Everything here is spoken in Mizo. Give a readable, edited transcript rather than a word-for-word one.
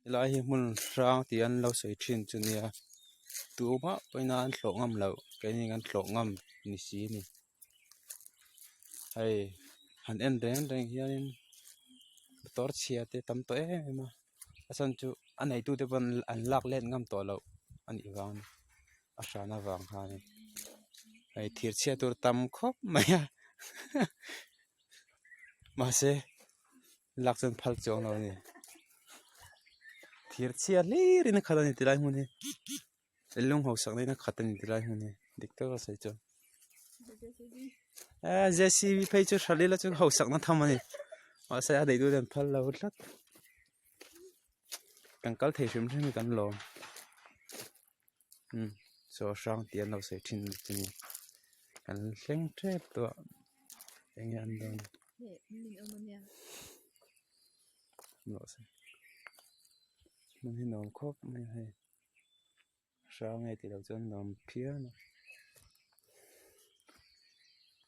Helai hi hmun hrang tih an lo sawi thin chu nia tumah pawhin an hlawh ngam loh keini kan hlawh ngam ni si a ni hei han en reng reng hianin motor chhia te tam tawh em em a a chhan chu a neitute pawn an lak let ngam tawh loh a nih vang a ni a hran avang khanin hei thir chhia tur tam khawp mai a mahse lak chuan phal chuang lo a ni thir chhia hlir in a khat a ni tilai hmun hi lung hausak na in a khat a ni tilai hmun hi dik tak a sawi chuan eh J C B phei chu hral ila chu hausak na tham a ni mahse a neih duh hian phal lo tlat kan kal thei hrim hrim hi kan lawm umm chaw hrang tih an lo sawi thin chu ni kan thleng tep tawh a eng nge an dawn hmun hi nuam khawp mai a hei hrang nge tih loh chuan nuam phian a.